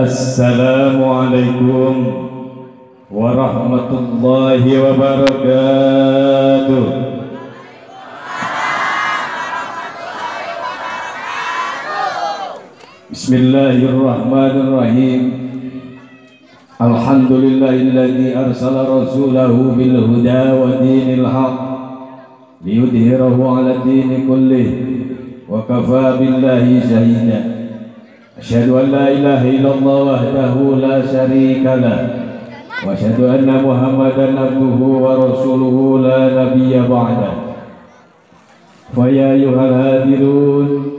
Assalamualaikum warahmatullahi wabarakatuh. Bismillahirrahmanirrahim. Alhamdulillahilladzi arsala rasulahu bil huda wa dinil haq liyudhhirahu 'ala dini kullih wa kafa billahi shahida. Asyhadu an la ilaha illallah wahdahu la syarika lah wa asyhadu anna Muhammadan abduhu wa rasuluhu la nabiyya ba'dah. Fa ya ayyuhal hadirun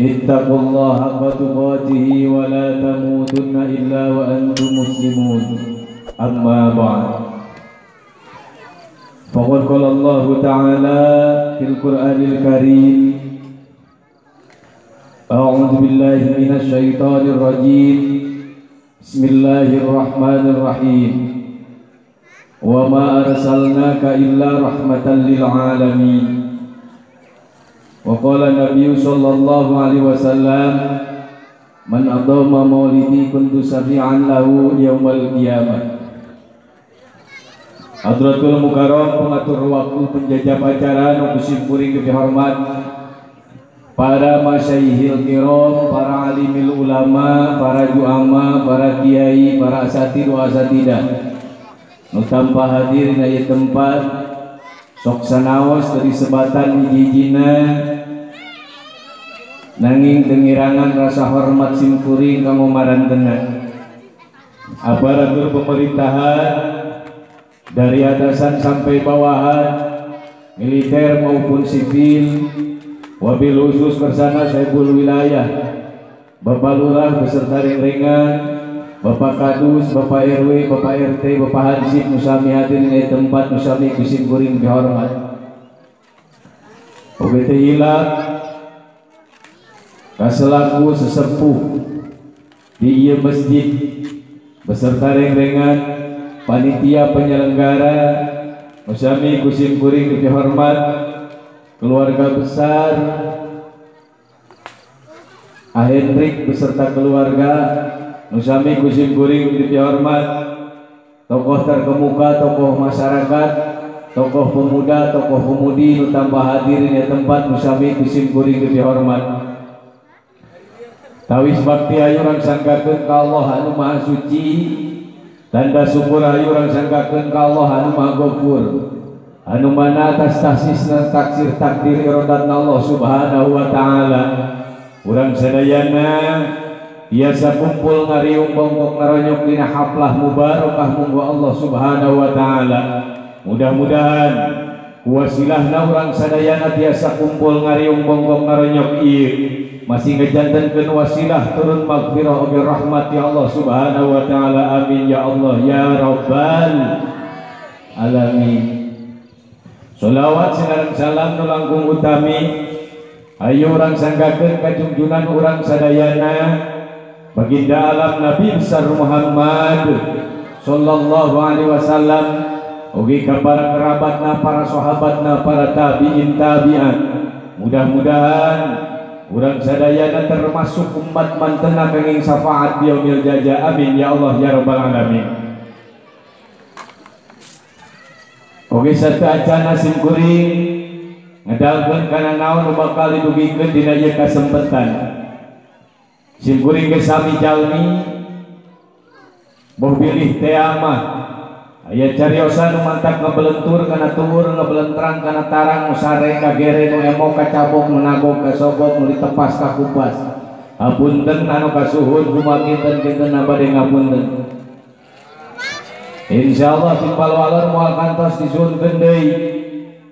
ittaqullaha haqqa tuqatih wa la tamutunna illa wa antum muslimun. Amma ba'd. Faqad qala Allahu ta'ala fil Qur'anil Karim. A'udzu billahi minasy syaithanir rajim. Bismillahirrahmanirrahim. Wa ma arsalnaka illa rahmatan lil alamin. Wa qala Nabi sallallahu alaihi wasallam, man adama maulidi kuntu syafi'an lahu yaumal qiyamah. Hadratul Mukarram, pengatur waktu penjajah acara nu kusimpuring dihormat para masyayihil kiram, para alimil ulama, para juama, para kiai, para asatid wa asatidah nu tanpa hadir dina ieu tempat sok sanaos dari sebatan hiji-hijina nanging tengirangan rasa hormat simkuring kanggo marantena aparatur pemerintahan dari atasan sampai bawahan, militer maupun sipil, wabil khusus bersama Saibul Wilayah, Bapak Lurah beserta ring-ringan, Bapak Kadus, Bapak RW, Bapak RT, Bapak Hansip, nusami hadir di tempat nusami kusimkuring dihormat. Oge teh hilap kaselaku sesepuh di ieu masjid beserta reng-rengan panitia penyelenggara nusami kusimkuring dihormat, keluarga besar Ahendrik beserta keluarga nusami kusimkuring dihormat, tokoh terkemuka, tokoh masyarakat, tokoh pemuda, tokoh pemudi nu tambah hadir di tempat nusami kusimkuring dihormat. Tawis bakti ayu urang sanggakeun ka Allah anu Maha Suci, tanda syukur ayu urang sanggakeun ka Allah anu Maha Ghafur, anu mana atas tahsisna taksir takdir iradatna Allah Subhanahu wa taala. Urang sadayana biasa kumpul ngariung bongkok ngaronyok dina haflah mubarakah munggo Allah Subhanahu wa taala. Mudah-mudahan wasilahna urang sadayana biasa kumpul ngariung bongkok ngaronyok ieu masih ngejantenkeun wasilah turun magfirah oge rahmat ya Allah Subhanahu wa taala. Amin ya Allah ya rabbal alamin. Sholawat sinareng salam nu langkung utami ayo urang sanggakeun ka junjunan urang sadayana baginda alam Nabi besar Muhammad sallallahu alaihi wasallam, oge ka para kerabatna, para sahabatna, para tabi'in tabi'at. Mudah-mudahan urang sadayana termasuk umat mantena kenging syafaat yaumil jaza. Amin ya Allah ya rabbal alamin. Oge sateuacanna simkuring ngedalkeun kana naon nu bakal didugikeun dina ieu kasempetan. Simkuring ge sami jalmi boh bilih teh mah aya cariosan nu mantak ngabelentur kana tuur, ngabelentrang kana tarang, nu sare kagere, nu emok kacabok, nu nagog kasogok, nu ditepas kakupas. Hapunten anu kasuhun kumaha kinten-kinten bade ngapunten. Insyaallah timpal walor moal kantos disuhunkeun deui.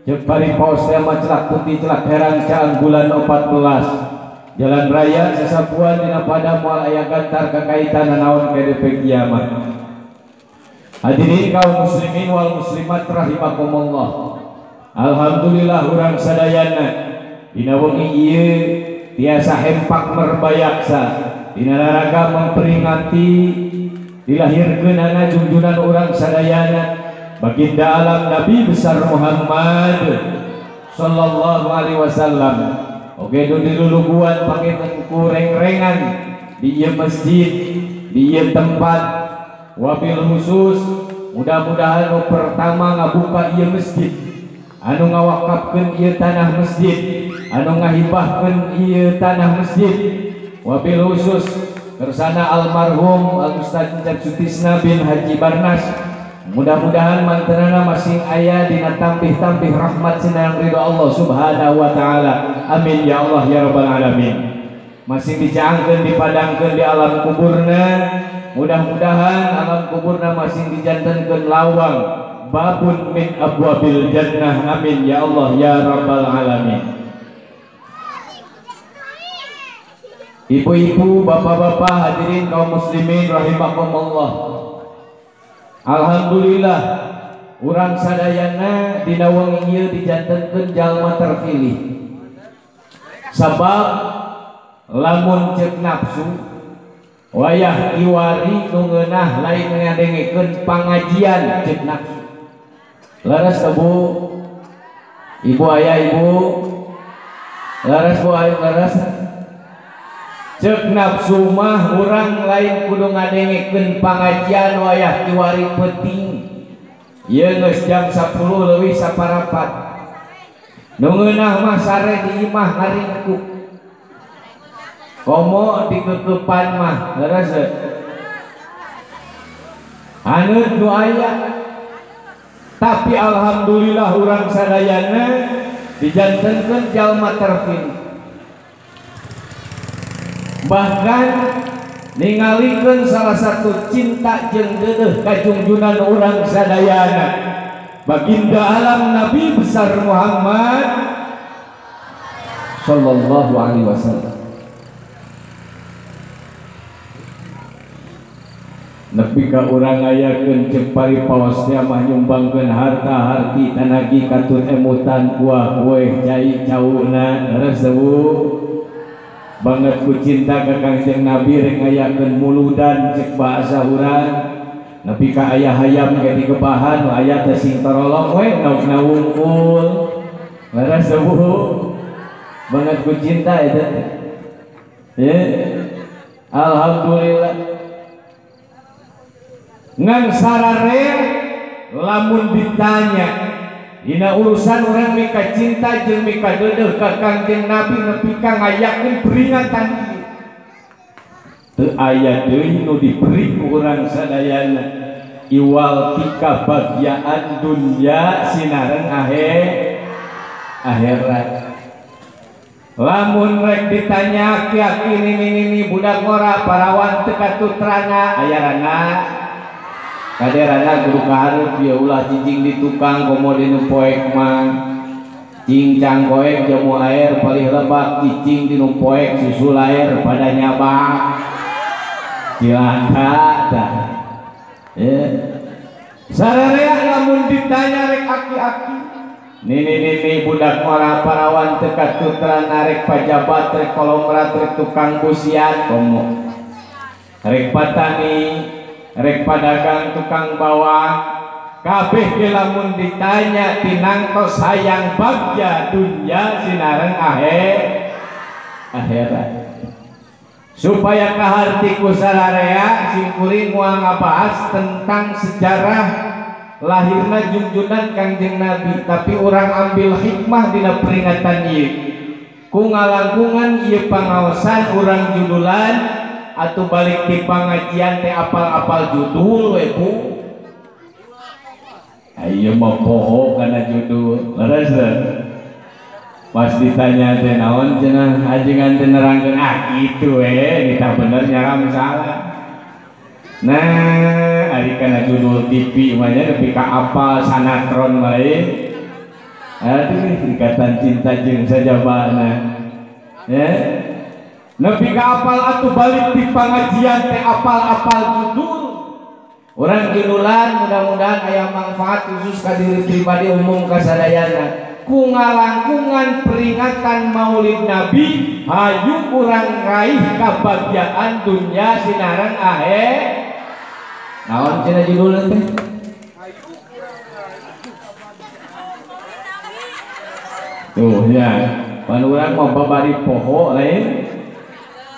Ceuk paripaos teh mah celak putih celak herang caang bulan 14. Jalan raya sesapuan dina pada moal aya gantar kakaitan naon KDP kiamat. Hadirin kaum muslimin wal muslimat rahimakumullah. Alhamdulillah urang sadayana dina wengi ieu tiasa hempak merbayaksa dina raraga memperingati dilahirkeunana junjunan urang sadayana baginda alam Nabi besar Muhammad sallallahu alaihi wasallam. Oge nu diluluguan panginten ku reng-rengan di ieu masjid, di ieu tempat, wabil khusus mudah-mudahan nu pertama ngabuka ieu masjid, anu ngawakafkeun ieu tanah masjid, anu ngahibahkeun ieu tanah masjid, wabil khusus kersana almarhum Al Ustaz Encep Sutisna bin Haji Barnas, mudah-mudahan mantenana masing aya dina tampih-tampih rahmat sinareng ridho Allah Subhanahu wa taala. Amin ya Allah ya rabbal alamin. Masing dicaangkeun dipadangkeun di alam kuburna, mudah-mudahan alam kuburna masing dijantenkeun lawang babun min abwabil jannah. Amin ya Allah ya rabbal alamin. Ibu-ibu, bapak-bapak, hadirin kaum muslimin rahimakumullah. Alhamdulillah urang sadayana dina wengi ieu dijantenkeun jalma terpilih. Sabab lamun ceuk nafsu wayah kiwari nu ngeunah lain ngadengekeun pangajian ceuk nafsu. Leres teu Bu? Ibu aya ibu? Leres Bu aya leres? Ceuk nafsu mah urang lain kudu ngadengekeun pangajian wayah kiwari peuting. Ieu geus jam 10 leuwih saparapat. Nu ngeunah mah sare di imah ngaringkuk. Komo dikekepan mah leres teu? Haneut nu aya. Tapi alhamdulillah urang sadayana dijantenkeun jalma terpilih. Bahkan ningalikeun salah satu cinta jeung deudeuh kajungjunan urang sadayana baginda alam Nabi besar Muhammad sallallahu alaihi wasallam. Nepi ka urang ngayakeun ceuk paripaos teh mah nyumbangkeun harta harti tanagi katut emutan kuah kueh cai cauna leres teu? Banget ku cinta ka Kangjeng Nabi rek ngayakeun muludan ceuk bahasa urang. Nepi ka aya hayam ge dikebahan aya teh sing torolong we naukna wungkul. Leres teu? Banget ku cinta eta teh. Ya. Alhamdulillah. Ngan sararea lamun ditanya dina urusan urang mika cinta jeung mika deudeuh ka Kangjeng Nabi nepi ka ngayakeun peringatan ieu teu aya deui nu diberi ku urang sadayana iwal ti kabagyaan dunya sinareng akhirat. Lamun rek ditanya aki-aki nini-nini budak ngora parawan teu katutrana aya rana kaderana kudu kahareup ieu ulah cicing di tukang komo dinu poek mah cincang koek jamu air palih lebak cicing dinu poek susul air pada nyabak cilaka tah ya. Sararea lamun ditanya rek aki-aki nini-nini budak ngora parawan teu katutrana rek pajabat rek kolongrat rek tukang busian komo rek patani rek padagang tukang bawang kabeh ge lamun ditanya tinangtos hayang bagja dunya sinareng akhirat. Supaya kaharti ku sararea singkuring moal ngabahas tentang sejarah lahirna junjunan Kangjeng Nabi, tapi urang ambil hikmah dina peringatan ieu. Ku ngalangkungan ieu pangaosan urang judulan atau balik di pengajian teh apal-apal judul we Bu. Ayo mah poho kana judul. Leres teu? Pas ditanya teh naon cenah ajengan teh nerangkeun ah kitu we, kita bener nyaram salah. Nah, ari kana judul TV mah nya nepi ka apal sanatron wae. Aduh, ikatan cinta jeung sajabana. Ya. Nepi ka apal atuh balik di pengajian teh apal-apal judul. Urang judulan mudah-mudahan aya manfaat khusus ka diri pribadi umum ka sadayana. Ku ngalangkungan peringatan Maulid Nabi hayu urang raih kabagyaan dunya sinareng akhir. Naon cenah judulna teh? Tuh ya, pan urang mah babari poho lain.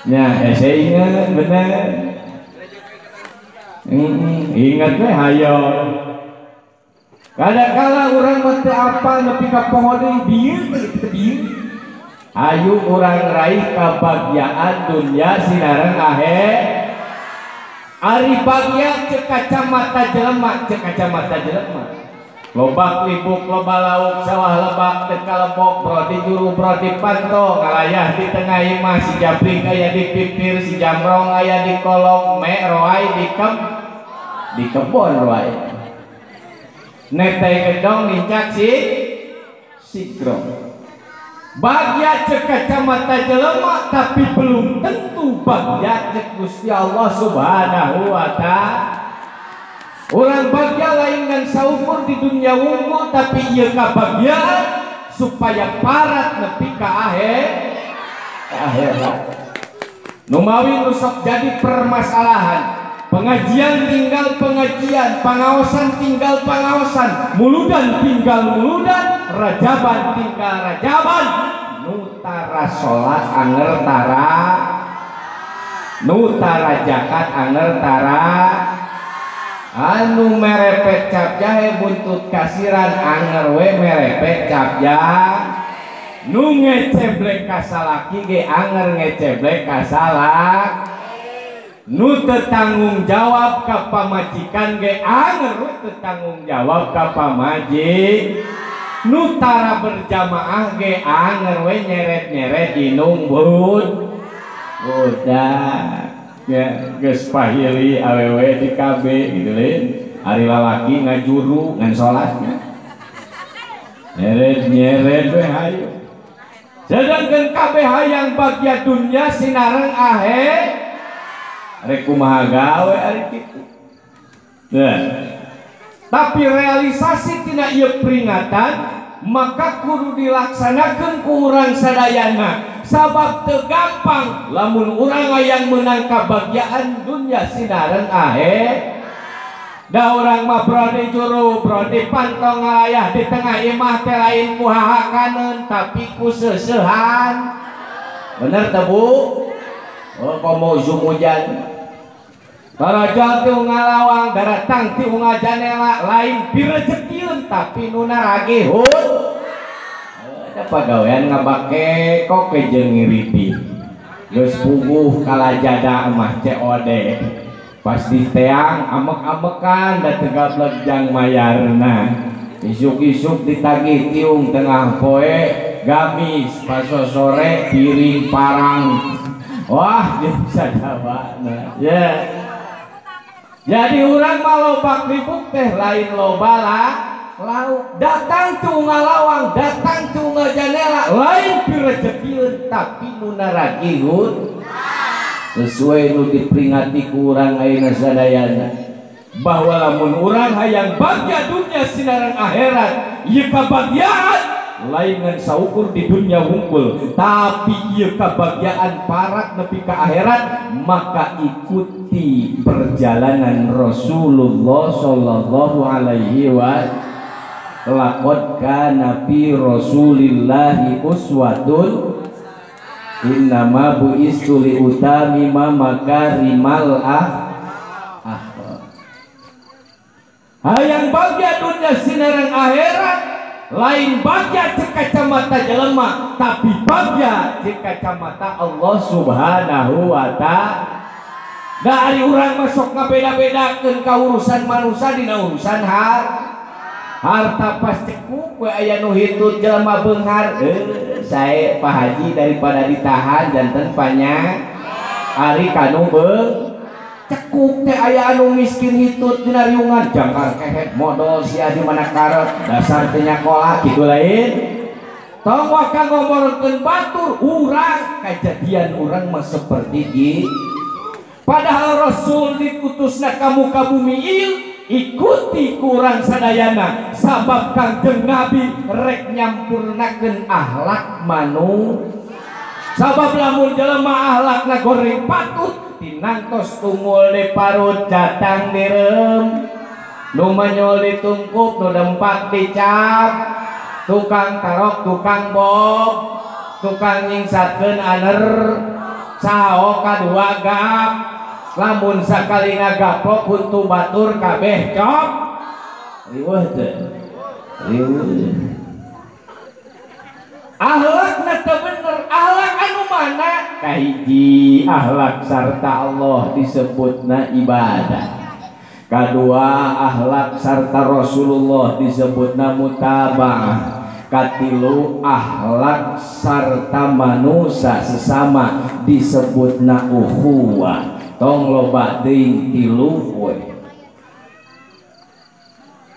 Nya saya ingat bener. Ingat we hayo. Kadang-kala urang mah teu apal nepi ka poho deui bieu teh bieu. Ayu urang raih kabagjaan dunya sinareng akhir. Ari bagya ceuk kacamata jelema, ceuk kacamata jelema. Lobak libuk loba lauk sawah lebak teu kalebok bro di juru bro di panto ngalayah di tengah imah si jabring aya di pipir si jamrong aya di kolong me roai di di kebon roai nete gedong nincak si sigrong. Bagya ceuk kacamata jelema tapi belum tentu bagya ceuk Gusti Allah Subhanahu wa ta'ala. Orang bagya lain ngan saukur di dunia wungkul tapi ieu kabagyaan supaya parat nepi ka akhir akhirat. Numawi nu sok jadi permasalahan, pengajian tinggal pengajian, pangaosan tinggal pangaosan, muludan tinggal muludan, rajaban tinggal rajaban, nu tara salat anger tara, nu tara zakat anger tara, anu merepet cap jahe buntut kasiran anger we merepet cap jahe, nu ngeceblek kasalaki ge anger ngeceblek kasalak, nu teu tanggung jawab ka pamajikan ge anger we teu tanggung jawab ka pamajik, nu tara berjamaah ge anger we nyeret-nyeret inung budak ya geus pahili awewe di KB gitu lain ari lalaki ngajuru ngan salatnya nyeret-nyeret we hayu. Sedangkan kabeh hayang bagya dunya sinareng akhir rek kumaha gawe ari kitu. Nah, tapi realisasi tina ieu peringatan maka kudu dilaksanakeun ku urang sadayana sabab teu gampang lamun urang hayang meunang kabagjaan dunya sinareng akhir. Da urang mah bro di juru bro di pantong ngalayah di tengah imah teh lain ku hahakaneun tapi ku seuseuhan. Bener teu Bu? Oh komo usum hujan barajal ti ungalawang daratang ti unga janela lain pirejekieun tapi nu naragihun. Ada pagawean ngabake kok jeung ngiripi geus puguh kalajada mah COD pas diteang amek-amekan da teu gablek jang mayarna isuk-isuk ditagih tiung tengah poe gamis pas sore piring parang wah dia bisa jawabna ya. Jadi urang mah lobak ribuk teh lain loba lauk datang tu ngalawang datang tu ngajanela lain pirejekieun tapi nu naragihun sesuai nu diperingati ku urang ayeuna sadayana bahwa lamun urang hayang bagya dunya sinareng akhirat ieu kabagyaan lain ngan saukur di dunia wungkul tapi ieu kabagyaan parak nepi ka akhirat maka ikuti perjalanan Rasulullah sallallahu alaihi wa laqad kana fi rasulillahi uswatun innama bu'istu li utamima makarimal akhlaq. Hayang bagya dunya sinareng akhirat lain bagya cek kacamata jelema tapi bagya cek kacamata Allah Subhanahu wa ta'ala. Da ari urang masuk ngabeda-bedakeun ka urusan manusia dina urusan harta pas cekuk we aya nu hitut jelema beunghar sae Pak Haji daripada ditahan janten panya ari kanu beung cekuk teh aya anu miskin hitut dina riungan jangkar kehet modal sia di mana karet dasar teu nyakola kitu lain tong waka ngomongkeun batur urang kajadian urang mah seperti ieu. Padahal Rasul diutusna ka muka bumi ieu ikuti kurang sadayana sabab Kangjeng Nabi rek nyampurnakeun akhlak manu sabab lamun jelema akhlakna goreng patut tinangtos tungul di parut jatang direm nu manyol ditungkup nu dempak dicap tukang tarok tukang bob tukang nyingsatkeun aner Saho kadua gap lamun sakali ngagaplok huntu batur kabeh cok riweuh teu riweuh. Akhlakna teu bener. Akhlak anu mana? Kahiji akhlak sarta Allah disebutna ibadah. Kadua akhlak sarta Rasulullah disebutna mutabaah. Katilu akhlak sarta manusia sesama disebutna ukhuwah. Tong loba teuing tilu we.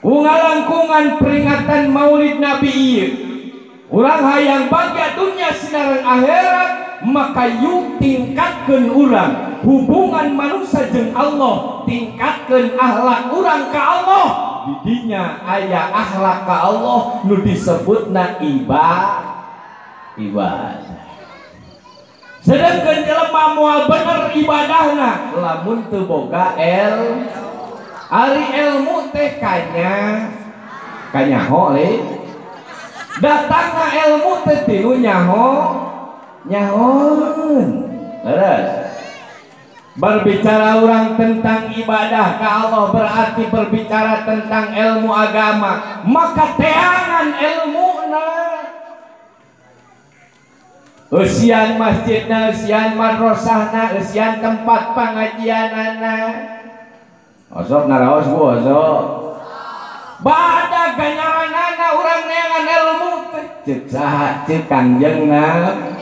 Ku ngalangkungan peringatan Maulid Nabi ieu, urang hayang bagja dunia sinareng akhirat, maka yuk tingkatkeun urang hubungan manusia jeung Allah, tingkatkeun akhlak urang ka Allah. Didinya aya akhlak ka Allah nu disebutna ibadah. Sedangkan jelema moal bener ibadahna lamun teu boga ari ilmu teh kanya kanyaho le datangna ilmu teh tinu nyaho nyahoeun. Leres. Berbicara orang tentang ibadah ke Allah berarti berbicara tentang ilmu agama, maka teangan ilmuna. Eusian masjidna, eusian madrasahna, eusian tempat pengajianana. Osok ngaraos bu osok. Bada ganyaranana urang neangan ilmu teh. Ceuk saha? Ceuk Kangjeng Nabi.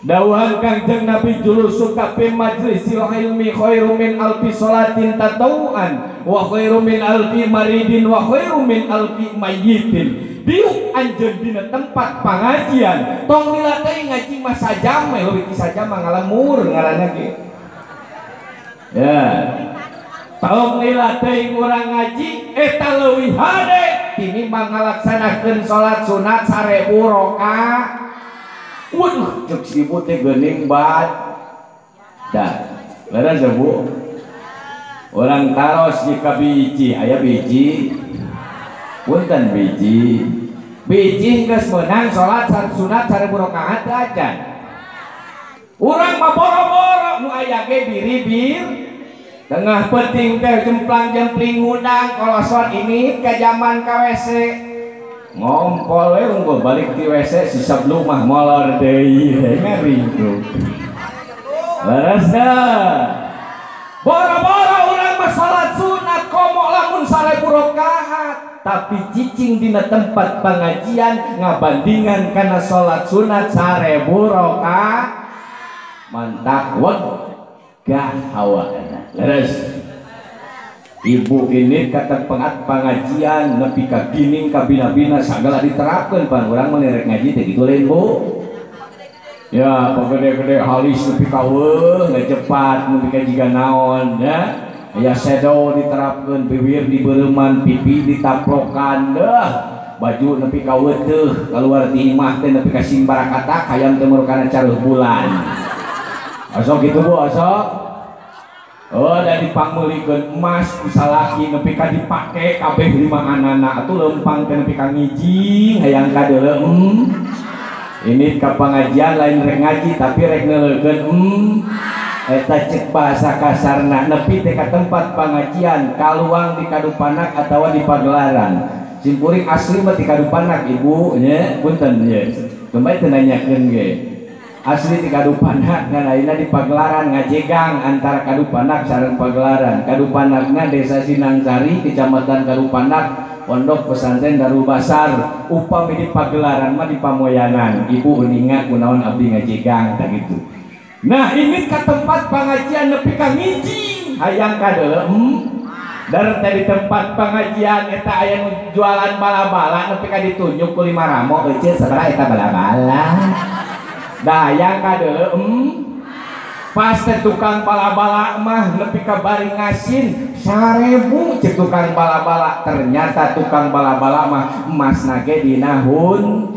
Dawuhan Kangjeng Nabi julusuka fi majlisil ilmi khairu min alfi sholatin tatawuan wa khairu min alfi maridin wa khairu min alfi mayyitin. Diuk anjeun dina tempat pangajian, tong lila teh ngaji mah sajam we leuwih ti sajam mah ngalemur ngaranna ge. Ya. Tong lila teh urang ngaji eta leuwih hade tinimbang ngalaksanakeun salat sunat 1000 rakaat. Waduh, cek si ibu teh geuning bat. Dah, leres ya bu. Orang taros jika biji, aya biji. Punten biji. Biji geus meunang salat sunat 1000 rakaat teu acan. Urang mah boro-boro nu aya ge biri-bir. Tengah penting teh jemplang-jempling hudang kolosor ini ke zaman ka WC. Ngompol we unggul balik ti WC sisab lumah molor deui ngeri tuh. Leres dah. Boro-boro urang mah salat sunat komo lamun 1000 rakaat, tapi cicing dina tempat pengajian ngabandingan kana salat sunat 1000 rakaat mantak wegah hawana. Leres. Ibu ini kata pengat pengajian nepi ka gining ka bina-bina sagala diterapkeun pan urang mah rek ngaji teh kitu lain bu. Ya pagede-gede halis nepi ka weuh ngecepat nepi ka jiga naon ya. Ya sedo diterapkeun bibir dibeureuman pipi ditaplokan deuh baju nepi ka weuteuh kaluar ti imah teh nepi ka simbarakatak hayam teh murukana caruh bulan. Osok kitu bu osok. Oh, dan dipangmeulikeun emas ku salaki nepi ka dipake kabeh lima anana atuh leumpang teh nepi ka ngijing hayang ka deuleu. Ini ka pengajian lain rek ngaji tapi rek neuleukeun eta cek bahasa kasarna nepi teh ka tempat pengajian kaluang di Kadupanak atawa di Pagelaran. Simkuring asli mah di Kadupanak ibu nya punten nya. Kembali teu nanyakeun ge. Asli di Kadupanak ngan ayeuna di Pagelaran ngajegang antara Kadupanak sareng Pagelaran. Kadupanakna Desa Sinangsari, Kecamatan Kadupanak, Pondok Pesantren Darul Basar. Upami di Pagelaran mah di Pamoyanan. Ibu uninga kunaon abdi ngajegang tah kitu. Nah, ini ke tempat pengajian nepi ka ngijing hayang ka deuleu. Dar teh di tempat pengajian eta aya nu jualan bala-bala nepi ka ditunjuk ku lima ramo euceut sabaraha eta bala-bala. Dayang ka deuleu pas teh tukang bala-bala mah nepi ka bari ngasin 1000 cek tukang bala-bala, ternyata tukang bala-bala mah emasna ge dina hun.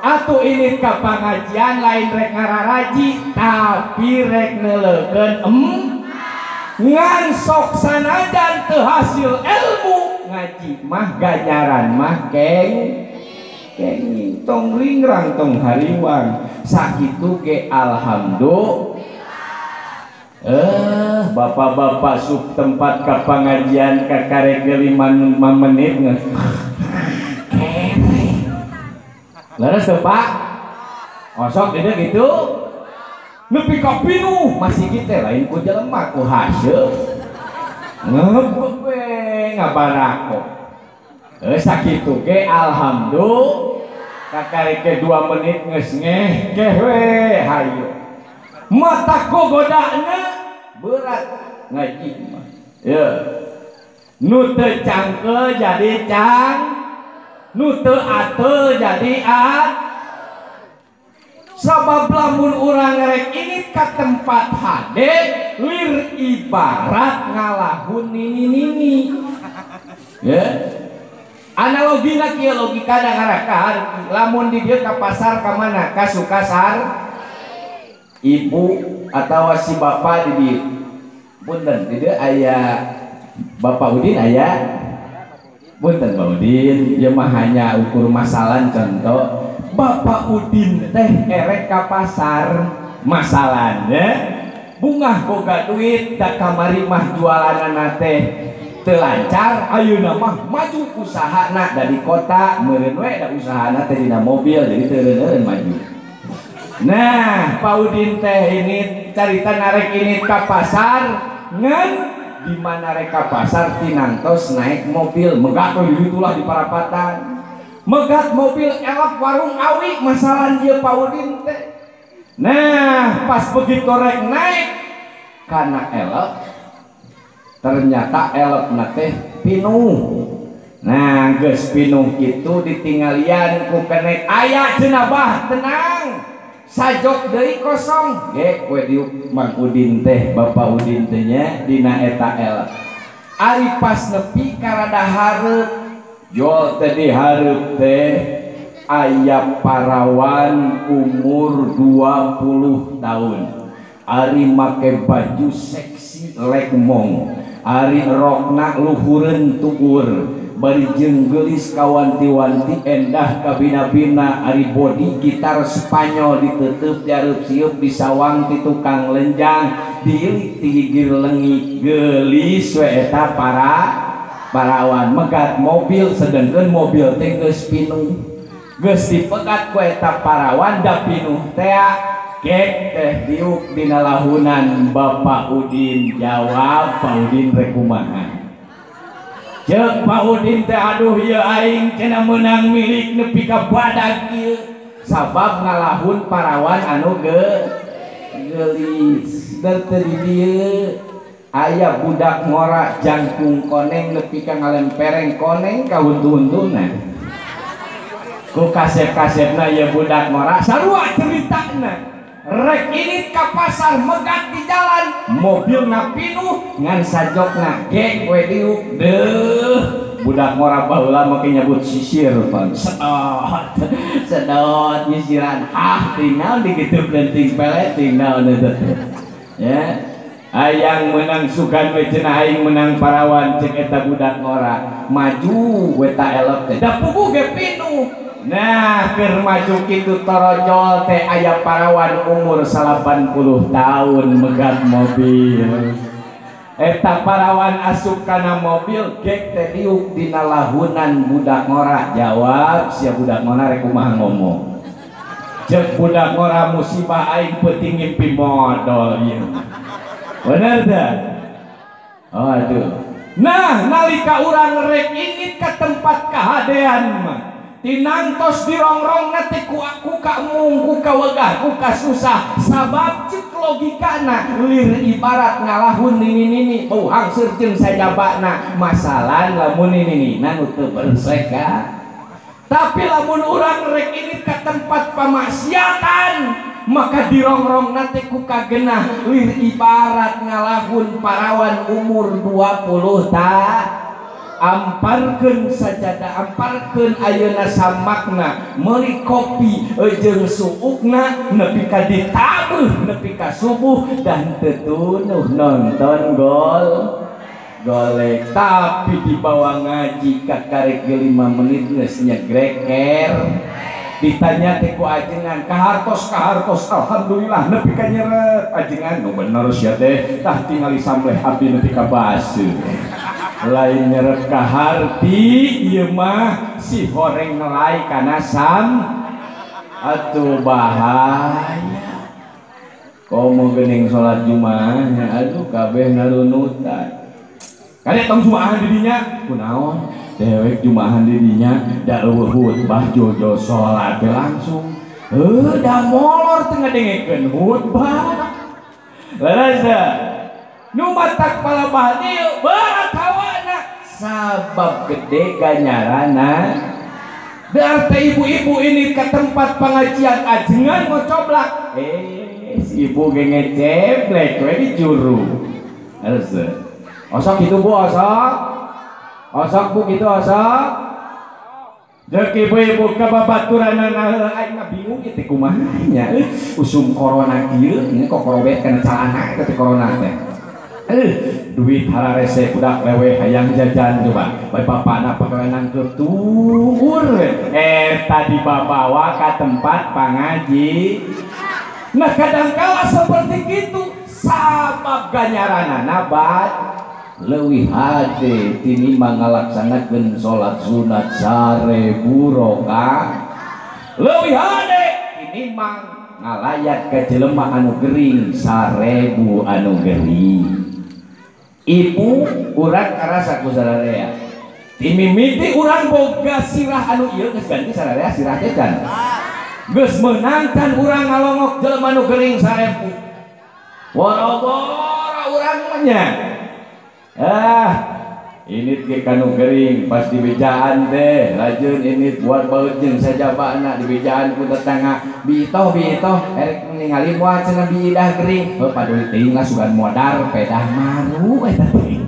Atuh ini ka pengajian lain rek ngararaji tapi rek neuleukeun ngan sok sanajan teu hasil ilmu ngaji mah ganjaran mah keng kenging tong ringrang tong hariwang sakitu ge alhamdulillah. Bapak-bapak sub tempat ka pangajian ka karek 5 menit nges. Leres teu Pak? Osok dia gitu. Nepi ka pinuh masih kita lain ku jelema ku haseum. Ngebek we ngabarako. Sakitu ge alhamdulillah. Kakarek ge 2 menit geus ngeh keh we hayu. Mata gogodana berat ngaji mah. Ya. Nu teu cangkeul jadi cang, nu teu ateu jadi at. Sabab lamun urang rek ini ka tempat hade lir ibarat ngalahun nini-nini. Ya. Analogina kieu logikana ngarakar lamun di dieu ka pasar ka mana? Ka Sukasar. Ibu atawa si bapak di dieu. Punten di dieu aya Bapak Udin aya. Punten Pak Udin, ieu mah hanya ukur masalan contoh. Bapak Udin teh erek ka pasar masalahnya bungah boga duit da kamari mah jualanana teh teu lancar ayeuna mah maju usahana da di kota meureun we da usahana teh dina mobil jadi teu eureun maju. Nah Pak Udin teh ini carita narek ini ka pasar ngan di mana rek ka pasar tinangtos naik mobil megat we ditulah di parapatan. Megat mobil elok warung awi masalah dia Pak Udin teh. Nah pas begitu rek naik karena elok ternyata elok teh pinuh. Nah geus pinuh kitu ditinggalian ku kenek aya cenah bah tenang sajok deui kosong ge we diuk Mang Udin teh Bapak Udin teh nya dina eta elok. Ari pas nepi karada hareup jol tadi hareup teh aya parawan umur 20 tahun. Ari make baju seksi lekmong, ari rokna luhureun tuur, bari jeung geulis kawanti-wanti endah kabina-bina, ari body gitar Spanyol diteuteup diareup sieup disawang ti tukang lenjang, diilik ti gigir leungit geulis we eta para parawan megat mobil sedengkeun mobil teh geus pinuh geus dipegat ku eta parawan da pinuh tea gek teh diuk dina lahunan Bapak Udin. Jawab Pak Udin rek kumaha? Ceuk Pak Udin teh aduh ieu aing cenah meunang milik nepi ka badag ieu sabab ngalahun parawan anu geulis dan teu di dieu aya budak ngora jangkung koneng nepi ka ngalempereng koneng ka huntu-huntuna ku kasep-kasepna ieu budak ngora sarua ceritana rek ini ka pasar megat di jalan mobilna pinuh ngan sajokna gek we diuk deuh budak ngora baheula make nyebut sisir pan sedot sedot nyisiran hah tinggal dikitu penting pelet tinggal eta teh ya. Ayang menang sugan we cenah aing menang parawan cek eta budak ngora maju we ta elok teh da puguh ge pinuh. Nah keur maju kitu torojol teh aya parawan umur 80 tahun megat mobil. Eta parawan asup kana mobil gek teh diuk dina lahunan budak ngora. Jawab sia budak ngora rek kumaha ngomong? Cek budak ngora musibah aing peuting ngimpi modol ieu. Bener teh? Oh, aduh. Nah, nalika urang rek ingin ke tempat kahadean mah tinangtos dirongrongna teh ku aku ka mung ku kawegah ku kasusah sabab cek logikana lir ibarat ngalahun nini-nini bau hangseur jeung sajabana masalah lamun nini-nina nu teu bersek. Tapi lamun urang rek ini ke tempat pamaksiatan maka dirongrong nanti ku kagenah lir ibarat ngalahun parawan umur 20 ta amparkeun sajadah amparkeun ayeuna samakna meuli kopi jeung suukna nepi ka ditabuh nepi ka subuh dan teu tunuh nonton gol golek. Tapi dibawa ngaji ka karek 5 menit geus nyegreker. Ditanya teh ku ajengan kahartos kahartos alhamdulillah nepi ka nyeret ajengan nu bener sia teh tah tingali samleh abdi nepi ka baseuh. Lain nyeret kaharti ieu mah si horeng ngelai kana sam atuh bahaya. Komo geuning salat Jumaahnya aduh kabeh narunutan. Kade tong Jumaahan di dinya kunaon? Dewek Jumaahan di dinya da eueuh khutbah jojo salat langsung heuh da molor teu ngadengekeun khutbah. Leres nu matak palebah dieu berat hawana sabab gede ganyarana. Berarti ibu-ibu ini ke tempat pengajian ajengan ngocoblak si ibu ge ngeceblek we di juru. Leres osok kitu Bu osok. Osok Bu gitu osok. Jeung ibu-ibu ka babaturanana aing mah bingung ieu teh kumaha nya usum corona kieu ini kok korobet kana calana eta teh corona teh. Duit hararese budak lewe hayang jajan coba. Bae bapana pagawe nangkeup tuur eta dibabawa ka tempat pangaji. Nah kadangkala seperti kitu sabab ganyaranana bat leuwih hade tinimbang ngalaksanakeun salat sunat 1000 rakaat. Leuwih hade tinimbang ngalayat ka jelema anu gering 1000 anu gering. Ibu urang karasa ku sararea. Timimiti urang boga sirah anu ieu geus ganti sararea sirah teh can. Geus meunang can urang ngalongok jelema anu gering 1000. Boro-boro urang mah nya. Ini ke kanu gering pas di bejaan teh lajun ini buat baut jeung sajabana di bejaan ku tetangga biitoh biitoh erek ningali moal cenah biidah gering heuh paduli teuing lah sugan modar pedah maru eta teh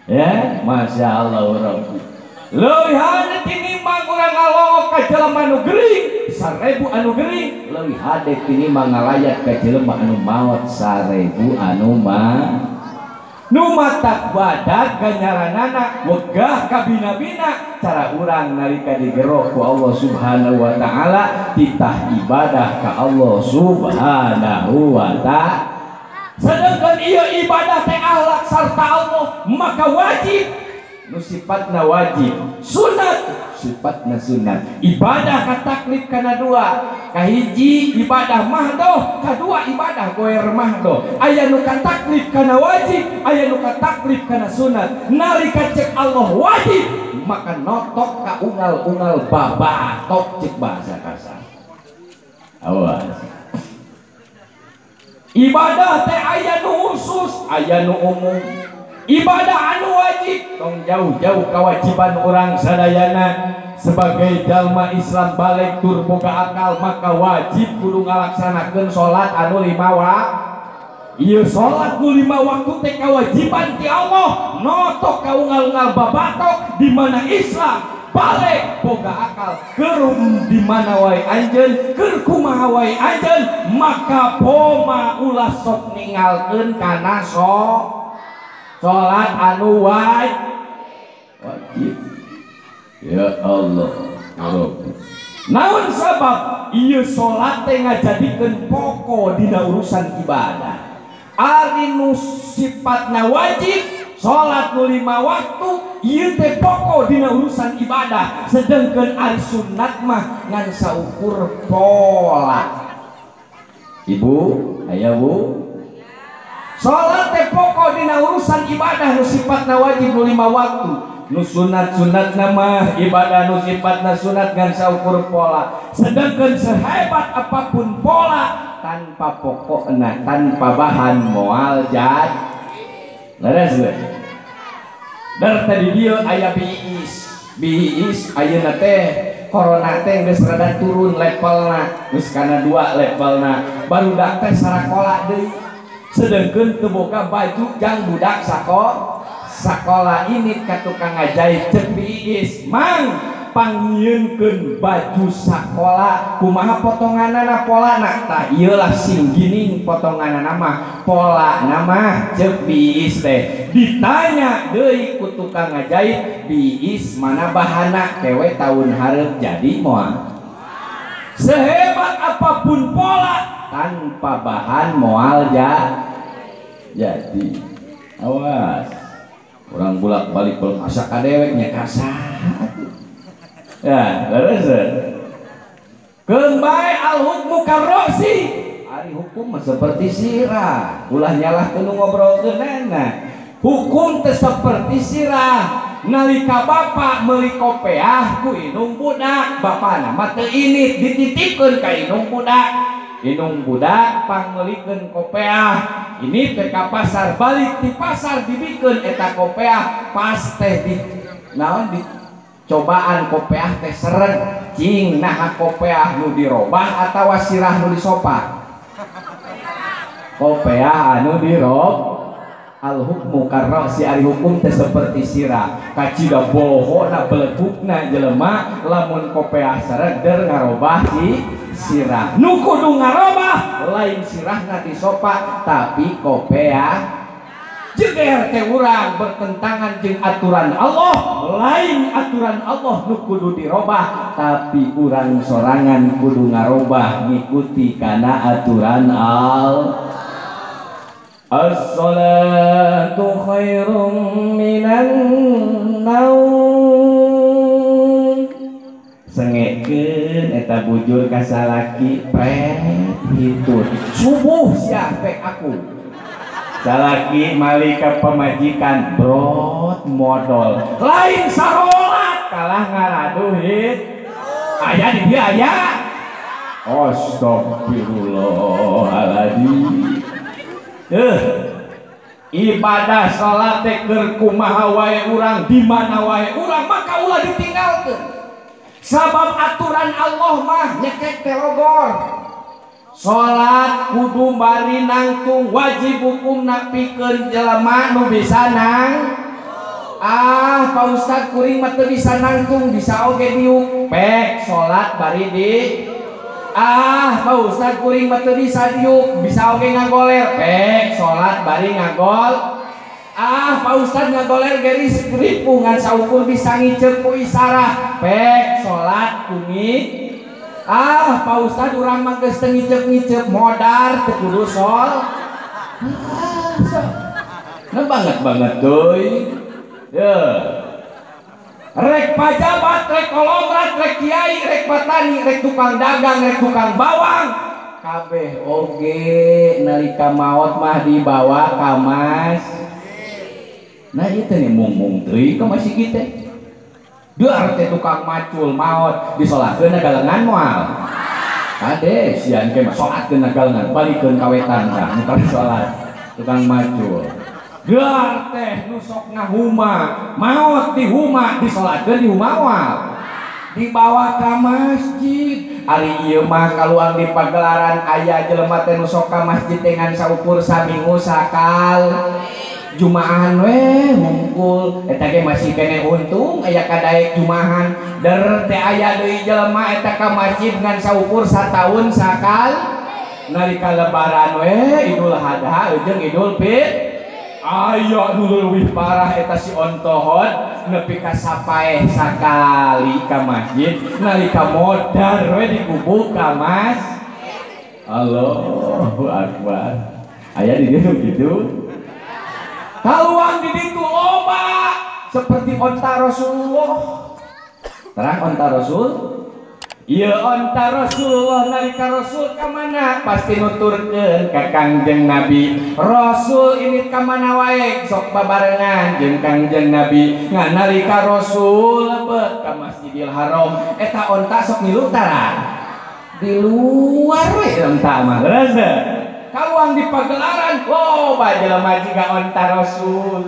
ya masyaallah rabbi leuwih hade tinimbang urang ngalongok ka jelema nu gering 1000 anu gering leuwih hade tinimbang ngalayat ka jelema anu maot 1000 anu mah nu matak badag ganyaranana wegah kabina-bina cara urang nalika digero ku Allah Subhanahu wa taala titah ibadah ka Allah Subhanahu wa taala. Sedangkan ieu ibadah teh akhlak sarta Allah maka wajib nu sifatna wajib sunat sifatna sunat. Ibadah kataklif kana dua, kahiji ibadah mahdoh, kadua ibadah goer mahdoh. Aya nu kataklif kana wajib, aya nu kataklif kana sunat. Nalika cek Allah wajib maka notok ka ungal-ungal babatok cek bahasa kasar. Awas. Ibadah teh aya nu khusus, aya nu umum. Ibadah anu wajib tong jauh-jauh kewajiban orang sadayana sebagai jalma Islam balik tur boga akal maka wajib kudu ngalaksanakeun salat anu 5 waktu. Ieu salat nu 5 waktu teh kewajiban ti Allah notok ka ungal-ungal babatok di mana Islam balik boga akal keur di mana wae anjeun keur kumaha wae anjeun maka poma ulah sok ningalkeun kana sok salat anu wajib. Ya Allah ya Rabbi. Naon sabab ieu salat teh ngajadikeun pokok dina urusan ibadah. Ari nu sifatna wajib salat nu 5 waktu ieu teh pokok dina urusan ibadah. Sedangkan ari sunat mah ngan saukur pola. Ibu, aya Bu. Salat teh pokok dina urusan ibadah nu sifatna wajib nu 5 waktu. Nu sunat-sunatna mah ibadah nu sifatna sunat ngan saukur pola. Sedangkan sehebat apapun pola tanpa pokokna, tanpa bahan moal jad. Leres teu? Dar tadi dieu aya biis. Biis ayeuna teh corona teh geus rada turun levelna, geus kana 2 levelna. Barudak teh sarakola deui. Sedangkan teu boga baju jang budak sakola ini ka tukang ngajahit cek biis mang pangnyieunkeun baju sakola kumaha potonganana polana tah ieu lah sing gining potonganana mah polana mah cek biis teh ditanya deui ku tukang ngajahit biis mana bahana kewe tahun hareup jadi moal Sehebat apapun pola tanpa bahan moal jadi. Awas orang bolak-balik belum asa ka dewek nya kasar. Ya, leres. Keun bae al hukmu karrosi. Ari hukum mah seperti sirah. Ulah nyalahkeun nu ngobrolkeunana. Hukum teh seperti sirah. Nalika bapak meuli kopeah ku indung budak, bapana mah teu init dititipkeun ka indung budak. Indung budak pangmeulikeun kopeah, ini teh ka pasar, balik di pasar dibikeun eta kopeah, pas teh di naon di cobaan kopeah teh sereg, cing naha kopeah nu dirobah atawa sirah nu disopak. Kopeah anu dirob. Al hukmu karrosi, ari hukum teh seperti sirah, kacida bohona belegukna jelema lamun kopeah sereg der ngarobah si sirah. Nu kudu ngarobah lain sirahna disopak tapi kopeah. Jeger teh urang bertentangan jeung aturan Allah, lain aturan Allah nu kudu dirobah tapi urang sorangan kudu ngarobah ngikuti kana aturan Allah. As-salatu khairum minan naum. Sengekeun eta bujur ka salaki pret hitut. Subuh sia pek aku. Salaki mali ka pamajikan brot modol. Lain sarolat kalah ngaraduh hit. Aya di dieu aya. Astagfirullahaladzim. Ibadah salat teh keur kumaha wae urang, di mana wae urang, maka ulah ditinggalkeun. Sabab aturan Allah mah nyekek teh logor. Salat kudu bari nangtung, wajib hukumna pikeun jelema nu bisa nang. Ah, Pak Ustad kuring mah teu bisa nangtung, bisa oge diuk. Pek salat bari di. Ah, Pak Ustad kuring mah teu bisa diuk, bisa oge ngagoler. Pek salat bari ngagol. Ah, Pak Ustad ngagoler geris ripuh ngan saukur bisa ngiceup ku isarah. Pek salat kungi. Ah, Pak Ustad urang mah geus teu ngiceup-ngiceup modar teu kudu sol. Ah, so. Nah banget-banget deui. Ye. Rek pajabat, rek kolomrat, rek kiai, rek petani, rek tukang dagang, rek tukang bawang, kabeh oge nalika maot mah dibawa ka mas. Nah ieu teh mung-mung teuing ka masjid teh. Deuar teh tukang macul maot disolatkeun galengan moal. Kade sian ke mah salatkeun galengan balikeun ka wetan tah nu salat tukang macul. Gelar teh nu sok ngahuma maot di huma disolatkeun di huma moal dibawa ka masjid. Ari ieu mah kaluang di pagelaran aya jelema teh nu sok ka masjid teh ngan saukur saminggu sakal jumaahan we hungkul eta ge masih keneh untung aya kadaek jumaahan. Der teh aya deui jelema eta ka masjid ngan saukur sataun sakal nalika lebaran we Idul Adha jeung Idul Fitri. Aya nu leuwih parah eta si ontohod nepi ka sapaeh sakali ka masjid nalika modar we digubuk ka mas. Allahu akbar. Aya di dieu kitu. Kaluang di ditu loba seperti onta Rasulullah. Terang onta Rasul? Ieu onta Rasulullah nalika Rasul ka mana pasti nuturkeun ka Kangjeng Nabi. Rasul ini ka mana wae sok babarengan jeung Kangjeng Nabi. Ngan nalika Rasul lebet ka Masjidil Haram eta onta sok milu tara. Di luar we onta mah. Leres teu? Kaluang di pagelaran loba jelema jiga onta Rasul.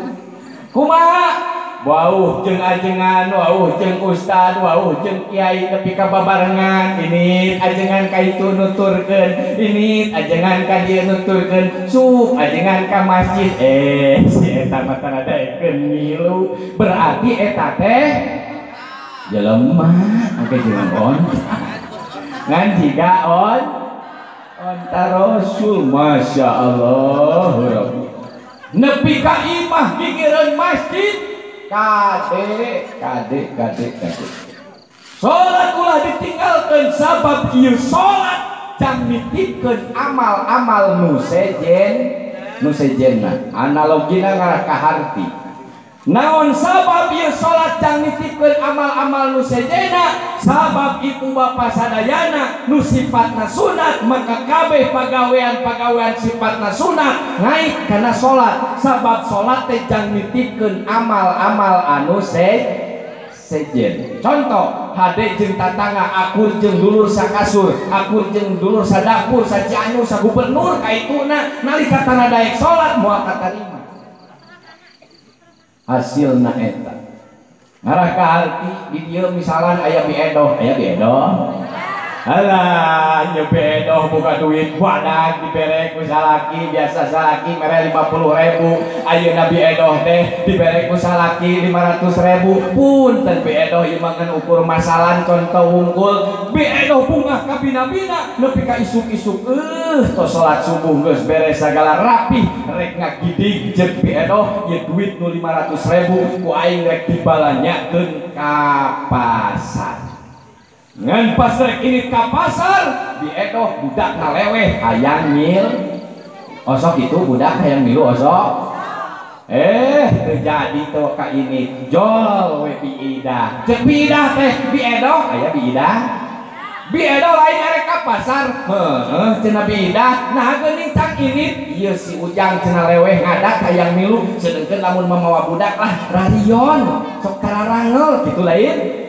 Kumaha? Wauh jeung ajengan, wauh jeung ustad, wauh jeung kiai nepi ka babarengan. Ini ajengan ka itu nuturkeun, ini ajengan ka dieu nuturkeun, sup ajengan ka masjid. Si eta mah tara daekeun ngilu. Berarti eta teh jelema engke jeung onta. Ngan jiga onta Rasul, Masya Allah. Nepi ka imah gigireun masjid. Kade, kade, kade, kade. Salat ulah ditinggalkeun sabab ieu salat jang nitipkeun amal-amal nu sejen nu sejenna. Analogina ngarah ka harti. Naon sabab ieu salat jang nitipkeun amal-amal nu sejenna? Sabab ibu bapa sadayana nu sifatna sunat, maka kabeh pagawean-pagawean sifatna sunat naik kana salat. Sabab salat teh jang nitipkeun amal-amal anu sejen. Contoh, hade jeung tatangga, akur jeung dulur sakasur, akur jeung dulur sadapur, sacianur, sagubernur, kaituna nalika tara daek salat moal katarima. Hasilna eta ngarah ka harti di dieu misalan aya bi edoh, aya bi edoh. Alah, nya bi edoh boga duit badag dibere ku salaki, biasa salaki mere 50.000, ayeuna bi edoh teh dibere ku salaki 500.000. Punten bi edoh ieu mah ngan ukur masalan contoh wungkul. Bi edoh bungah ka bina-bina nepi ka isuk-isuk tos salat subuh geus beres sagala rapih rek ngagidig jeung bi edoh ieu duit nu 500.000 ku aing rek dibalanyakeun ka pasar. Ngan pas rek ini ka pasar bi edoh budak ngaleweh hayang mil osok itu budak hayang milu osok terjadi tuh ka ini jol we bi idah cek bi idah teh bi edoh aya bi idah bi edoh lain arek ka pasar heuh cenah bi idah nah geuning cak ini ieu si Ujang cenah leweh ngadak hayang milu sedengkeun lamun mamawa budak lah rarion sok tararangel kitu lain.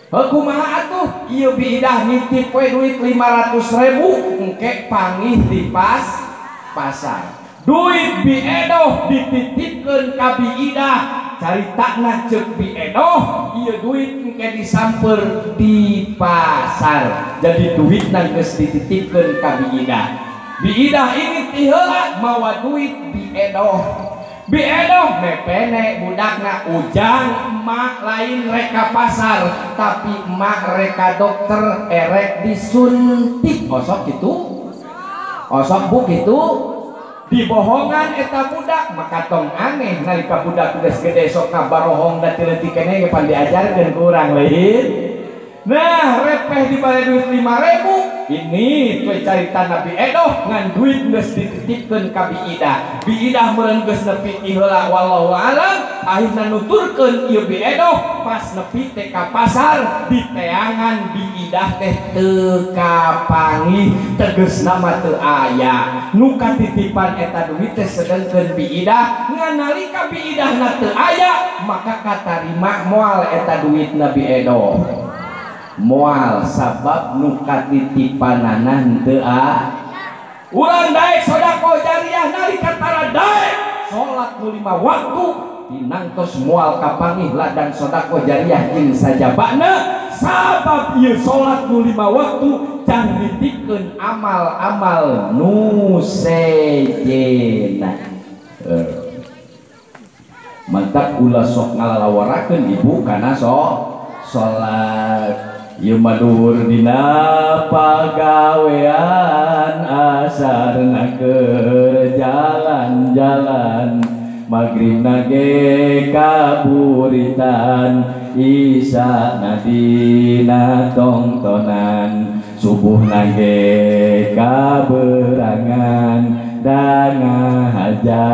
Kumaha atuh ieu bi idah nitip we duit 500.000 engke pangih di pasar. Duit bi edoh dititipkeun ka bi idah, caritana ceuk bi edoh ieu duit engke disamper di pasar. Jadi duitna geus dititipkeun ka bi idah. Bi idah ini ti heula mawa duit bi edoh. Bi edoh mepene budakna Ujang emak lain reka pasar tapi emak reka dokter erek disuntik osok gitu osok bu gitu dibohongan eta budak maka tong aneh nalika budak geus gede sok ngabarohong da ti leutik keneh ge pan diajarkeun ku urang lain. Nah repeh dibere duit 5.000 ini tuh carita Nabi Edoh ngan duit geus dititipkeun ka Bi Idah. Bi Idah meureun geus nepi ti heula wallahu alam akhirna nuturkeun ieu Bi Edoh pas nepi teh ka pasar diteangan Bi Idah teh teu kapanggih tegasna mah teu aya nu katitipan eta duit teh sedengkeun Bi Idah ngan nalika Bi Idahna teu aya maka katarima moal eta duit Nabi Edoh moal sabab nu katitipanana henteu a urang daek sedekah jariah nalika tara daek salat nu 5 waktu tinangtos moal kapanggih ladang sedekah jariah jeung sajabana sabab ieu salat nu 5 waktu can nitipkeun amal-amal nu sejenna. Mantap ulah sok ngalalawarakeun ibu kana salat. Ieu mah duhur dina pagawean asarna keur jalan-jalan magribna ge kaburitan isana dina tongtonan subuhna ge kaberangan dana haja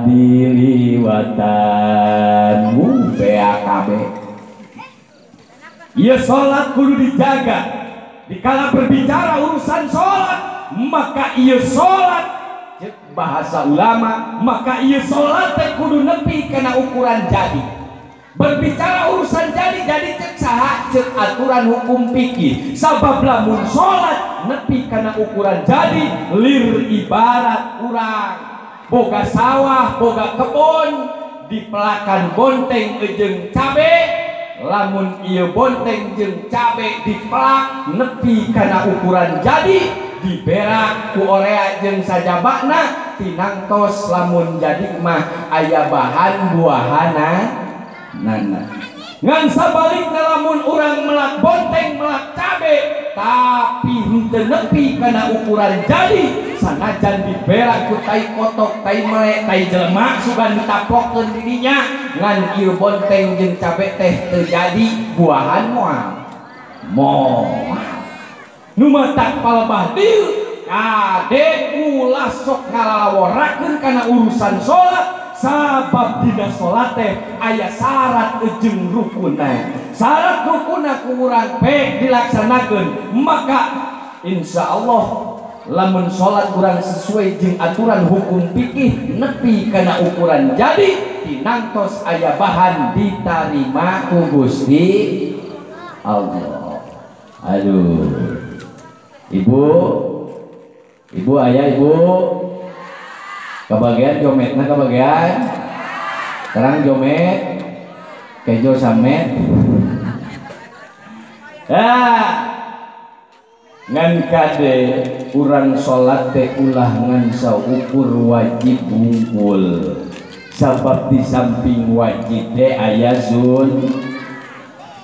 diliwatan BAKB. Ieu salat kudu dijaga. Dikala berbicara urusan salat, maka ieu salat cek bahasa ulama, maka ieu salat teh kudu nepi kana ukuran jadi. Berbicara urusan jadi, jadi cek saha cek aturan hukum fikih. Sabab lamun salat nepi kana ukuran jadi, lir ibarat urang boga sawah, boga kebon, dipelakan bonteng jeung cabe. Lamun ieu bonteng jeung cabe dipelak nepi kana ukuran jadi diberak ku orea jeung sajabana tinangtos lamun jadi mah aya bahan buahana nana. Ngan sabalikna lamun urang melak bonteng melak cabe tapi henteu nepi kana ukuran jadi sanajan diberak ku tai kotok tai melek tai jelema sugan ditapokkeun di dinya ngan ieu bonteng jeung cabe teh teu jadi buahan moal. Moal. Nu matak palebah dieu kade ulah sok ngalalaworakeun kana urusan salat sabab dina salat teh aya syarat jeung rukunna. Syarat rukunna ku urang pek dilaksanakeun maka insyaallah lamun salat urang sesuai jeung aturan hukum fikih nepi kana ukuran jadi tinangtos aya bahan ditarima ku Gusti Allah. Aduh. Ibu, ibu ayah ibu kebagian jometna kebagian terang jomet kejo samet ah ngan kade urang salat teh ulah ngan saukur wajib wungkul sabab di samping wajib teh aya sun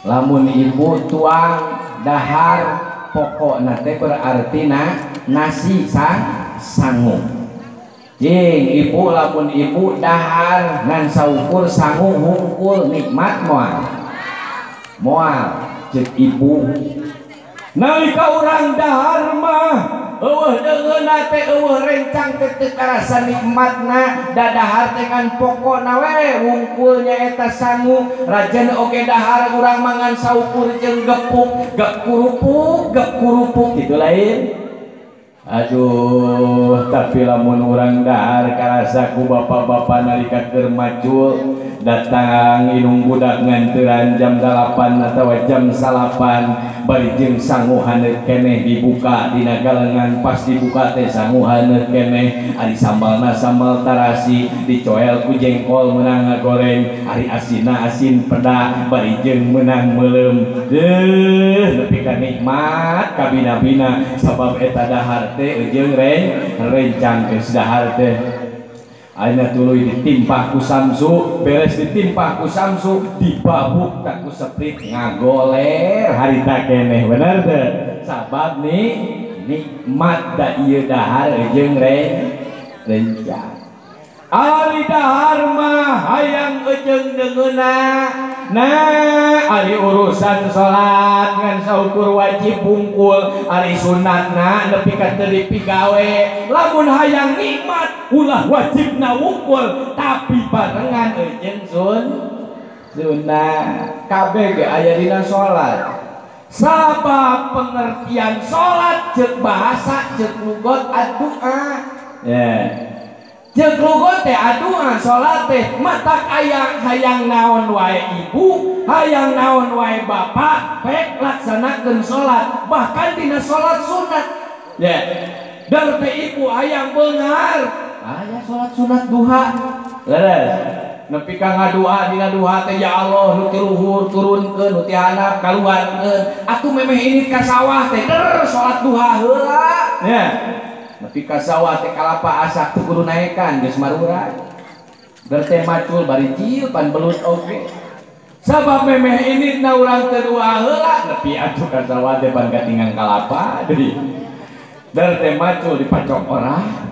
lamun ibu tuang dahar pokokna teh berarti na nasi sangu jing ibu lamun ibu dahar ngan saukur sangu hungkul nikmat moal moal cek ibu nalika urang dahar mah eueuh deungeunna teh eueuh rencang teh teu karasa nikmatna da dahar teh ngan pokokna we wungkul nyaeta sangu rajan oge dahar urang mangan saukur jeung gepuk gep kurupuk kitu lain. Aduh tapi lamun urang dahar karasa ku bapak-bapak nalika keur macul datang inung budak nganteran jam 8 atawa jam 9 bari jeung sangu haneut keneh dibuka dina galengan pas dibuka teh sangu haneut keneh ari sambalna sambal tarasi dicoel ku jengkol meunang ngagoreng ari asinna asin peda bari jeung meunang meuleum deuh nepi ka nikmat kabina-bina sabab eta dahar teh jeung rencang geus dahar teh ayeuna tuluy ditimpah ku Samsu beres ditimpah ku Samsu dibabuk tak ku seprit ngagoler harita keneh bener teu sabab nih nikmat da ieu dahar jeung rencang ari dahar mah hayang eujeung deungeunna nah ari urusan salat ngan saukur wajib bungkul ari sunatna nepi ka teu dipigawe lamun hayang nikmat ulah wajibna wungkul tapi barengan eujeung sunnah kabeh ge aya dina salat sabab pengertian salat ceuk bahasa ceuk lugot addu'a ya ceuk lugot teh addu'a salat teh matak aya hayang naon wae ibu hayang naon wae bapak pek laksanakeun salat bahkan dina salat sunat ya dar teh ibu hayang beunghar aya salat sunat duha leres nepi ka ngadua dina duha teh ya Allah nu ti luhur turunkeun nu ti handap kaluarkeun atuh memeh ini ka sawah teh der salat duha heula ya nepi ka sawah teh kalapa asak teu kudu naekan geus marura der teh macul bari cil pan belut oge sabab memeh ini na urang teu duha heula nepi atuh ka sawah teh pan katingang kalapa deui der teh macul dipacok orang.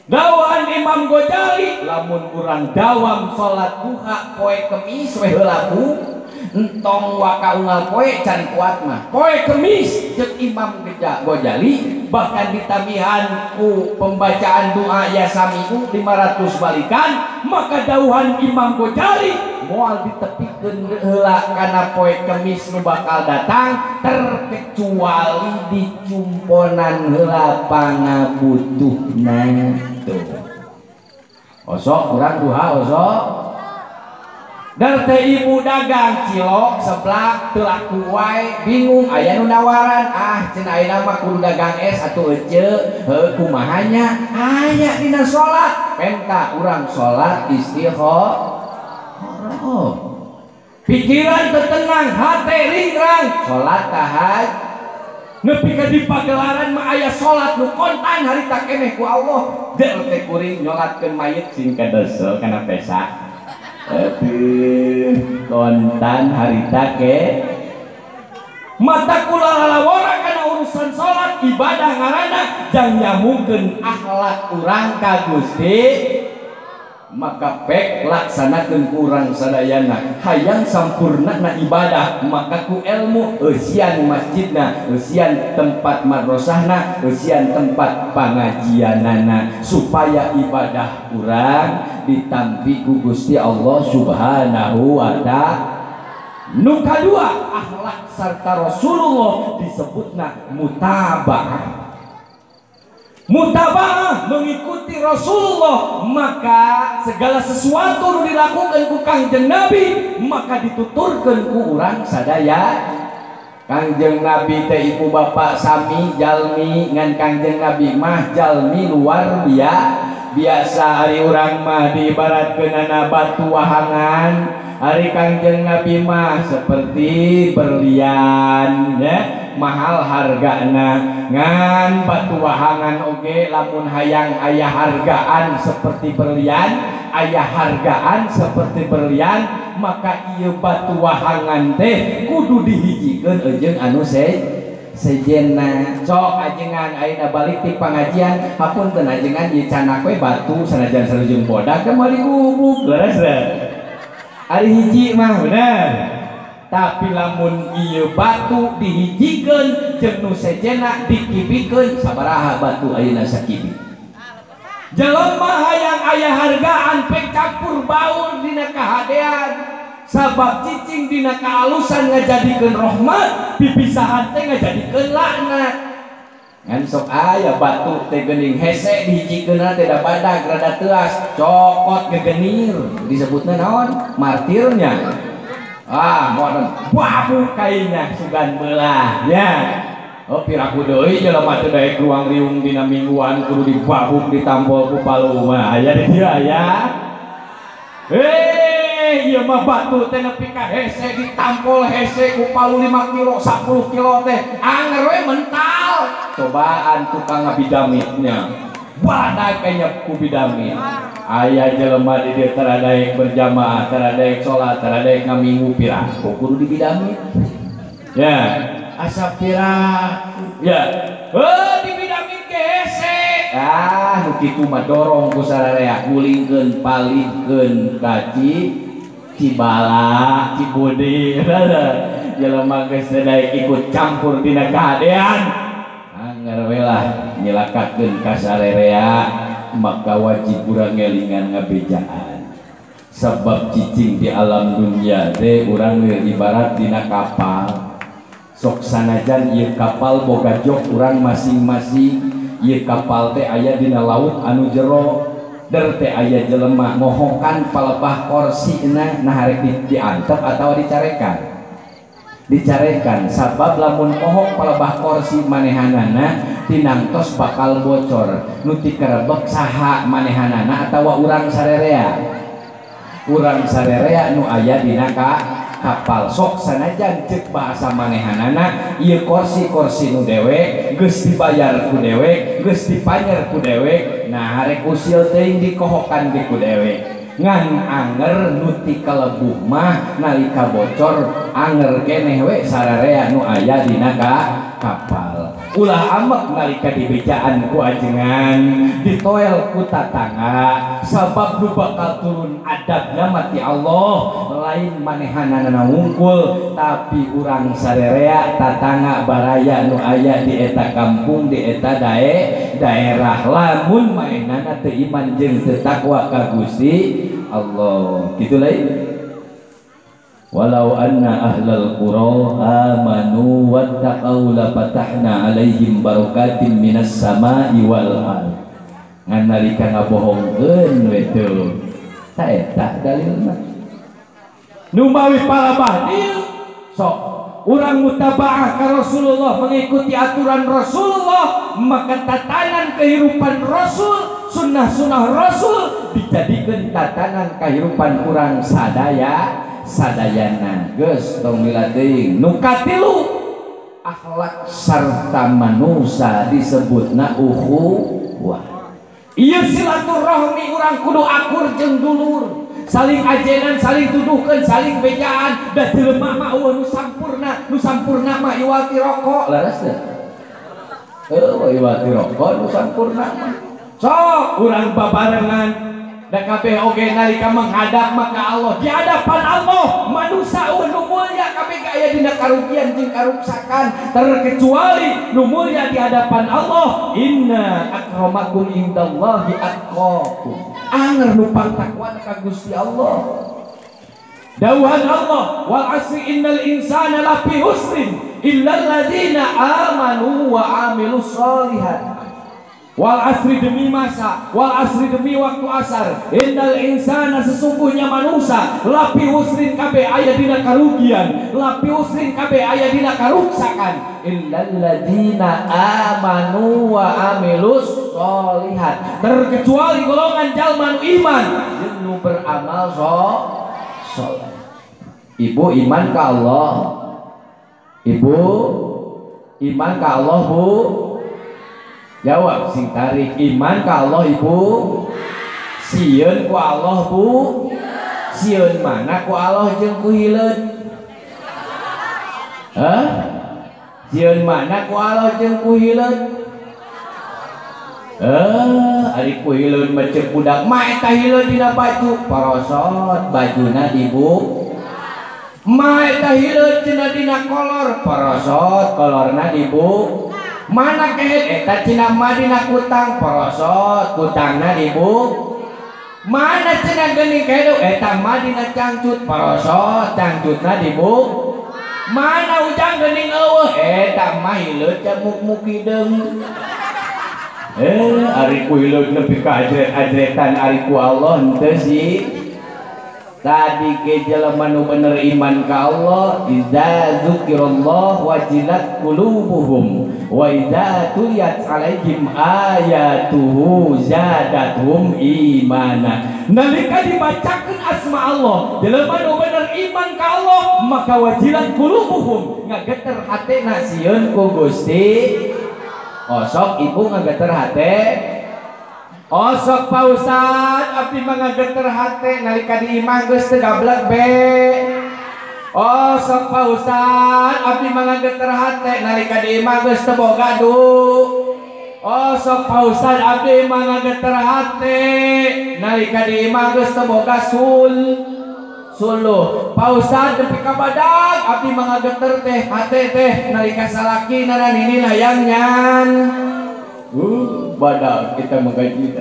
Dawan Imam Ghazali lamun urang dawam salat duha poe Kemis we heula ku entong waka unggal poe can kuat mah poe Kemis ceuk Imam Ghazali bahkan ditabihan ku pembacaan doa ya samiu 500 balikan maka dawuhan Imam Ghazali moal ditepikeun heula kana poe Kemis nu bakal datang terkecuali dicumponan heula pangabutuhna. Tuh. Osok kurang duha osok. Dar teh ibu dagang cilok seblak teu laku wae bingung aya nu nawaran ah cenah ayeuna mah kudu dagang es atuh eceu heuh kumaha nya aya dina salat penta urang salat istikharah. Pikiran teu tenang hate ringrang salat tahajud nepi ka di pagelaran mah aya salat nu kontan harita keneh ku Allah der teh kuring nyolatkeun mayit sing kadesel kana pesa aduh kontan harita ke mata kula lalawora kana urusan salat ibadah ngaranna jang nyambungkeun akhlak urang ka Gusti Maka pek laksanakeun ku urang sadayana hayang sampurna na ibadah maka ku ilmu eusian masjidna, eusian tempat madrasahna, eusian tempat pangajianana supaya ibadah urang ditampi ku Gusti Allah Subhanahu wa ta'ala. Nu kadua akhlak sarta Rasulullah disebutna mutabaah. Mutabaah mengikuti Rasulullah, maka segala sesuatu nu dilakukan ku Kangjeng Nabi maka dituturkeun ku urang sadaya. Kangjeng Nabi teh ibu bapak sami jalmi ngan Kangjeng Nabi mah jalmi luar biasa. Ari urang mah diibaratkeunana batu wahangan, ari Kangjeng Nabi mah seperti berlian ya, mahal hargana. Ngan batu wahangan oge lamun hayang aya hargaan seperti berlian, aya hargaan seperti berlian, maka ieu batu wahangan teh kudu dihijikeun jeung anu sejenna. Sok ajengan ayeuna balik ti pangajian, hapunten ajengan ieu canak we batu sanajan sarujung bodak teh moal digubuk, leres teh. Ari hiji mah bener, tapi lamun ieu batu dihijikeun jeung nu sejenna dikibikeun sabaraha batu ayeuna sakibik. Jelema hayang aya hargaan pek campur baur dina kahadean, sabab cicing dina kaalusan ngajadikeun rahmat, pipisahan teh ngajadikeun laknat. Ngan sok aya batu teh geuning hese dihijikeunna teh da badag rada teuas, cokot gegenir disebutna naon? Martirnya. Ah, moal babu kainya sugan belah ya. Oh piraku deui jelema teh daek ruang riung dina mingguan kudu dibabuk ditampol ku palu mah aya di dieu aya. Ieu mah batu teh nepi ka hese ditampol hese ku palu 5 kilo 10 kilo teh anger we mental. Cobaan tukang ngabidamitnya badag kayaknya ku bidamit. Aya jelema di dieu tara daek berjamaah, tara daek salat, tara daek ngaminggu piraku kudu dibidamit. Ya, asa piraku ya. Heuh dibidamit ge hese. Ah, nu kitu mah dorong ku sararea gulingkeun palihkeun ka Cibala, Cibudi. Jelema geus teu daek ikut campur dina kahadean. Anger we lah nyilakakeun ka sarerea, maka wajib urang ngelingan ngabejaan. Sabab cicing di alam dunia teh urang ibarat dina kapal. Sok sanajan ieu kapal boga jok urang masing-masing, ieu kapal teh aya dina laut anu jero, der teh aya jelema ngohokan palebah korsina nah harek diantep atawa dicarekan. Dicarekan sabab lamun kohok palebah korsi manehanana tinangtos bakal bocor, nu tikerebek saha manehanana atawa urang sarerea. Urang sarerea nu aya dina kapal. Sok sanajan ceuk bahasa manehanana ieu korsi-korsi nu dewek geus dibayar ku dewek, geus dipanyer ku dewek, nah harek usil teuing dikohokan ge ku dewek. Ngan anger nu tikalebuh mah nalika bocor anger keneh we sararea nu aya dina kapal. Ulah amek nalika dibejaan ku ajengan, ditoel ku tatangga, sabab nu bakal turun adabna mati Allah lain manehanana wungkul, tapi urang sarerea tatangga baraya nu aya di eta kampung di eta daerah. Lamun manehanana teu iman jeung teu takwa ka Gusti Allah. Kitu lain. Walau anna ahlal qura amanu wattaqau lafatahna alaihim barakatin minas sama'i wal ard. Ngan nalika ngabohongkeun we teu. Ta eta dalilna. Nu mawi palabah dieu sok urang mutabaah ka Rasulullah, mengikuti aturan Rasulullah, maka tatanan kehidupan Rasul, sunnah-sunnah Rasul dijadikeun tatanan kehidupan urang sadaya sadayana. Geus tong dilatih. Nu katilu akhlak sarta manusia disebutna ukhuwah. Ieu silaturahmi urang kudu akur jeung dulur, saling ajenan, saling tuduhkeun, saling bejaan. Da jelema mah eueuh nu sampurna, nu sampurna mah iwal ti rokok. Leres teu? Heueuh iwal ti rokok nu sampurna mah. Sok urang babarengan Da kabeh oge nalika menghadap maka Allah di hadapan Allah manusia nu mulya kabeh aya dina karugian jeung karuksakan terkecuali nu mulya di hadapan Allah inna akramakum indallahi atqakum anger nu pangtakwa ka Gusti Allah. Dawuhan Allah wal asri innal insana lafi husrin illal ladzina amanu wa amilus solihat. Wal asri demi masa, wal asri demi waktu asar, innal insana sesungguhnya manusia lapi husrin kabeh aya dina karugian, lapi husrin kabeh aya dina karuksakan, illal ladzina amanu wa amilus solihat, terkecuali golongan jalma nu iman jeung nu beramal soleh. Ibu iman ka Allah, ibu iman ka Allah bu. Jawab sing tarik iman ka Allah ibu sieun ku Allah bu sieun mana ku Allah jeung ku hileud hah sieun mana ku Allah jeung ku hileud ari ku hileud mah ceuk budak mah eta hileud dina baju parosot bajuna dibu mah eta hileud cenah dina kolor parosot kolorna dibu mana kehed eta cenah mah dina kutang porosot kutangna dibu mana cenah geuning kehed eta mah dina cangcut porosot cangcutna dibu mana ujang geuning eueuh eta mah hileud camuk-muk hideung ari ku hileud nepi ka ajret-ajretan ari ku Allah henteu sih. Tadi ge jelema nu bener iman ka Allah idza dzukirallah wajilat qulubuhum wa idza tuliyat alaihim ayatuhu zadatuhum imana. Nalika dibacakeun asma Allah jelema nu bener iman ka Allah maka wajilat qulubuhum ngageter hatena sieun ku Gusti. Osok ibu ngageter hate. Osok Pak Ustad abdi mah ngageter hate nalika di imah geus teu gablek be. Osok Pak Ustad abdi mah ngageter hate nalika di imah geus teu boga du. Osok Pak Ustad abdi mah ngageter hate nalika di imah geus teu boga suluh. Pak Ustad nepi ka badag abdi mah ngageter teh hate teh nalika salaki naranini hayang nyan. Badag kita menggaji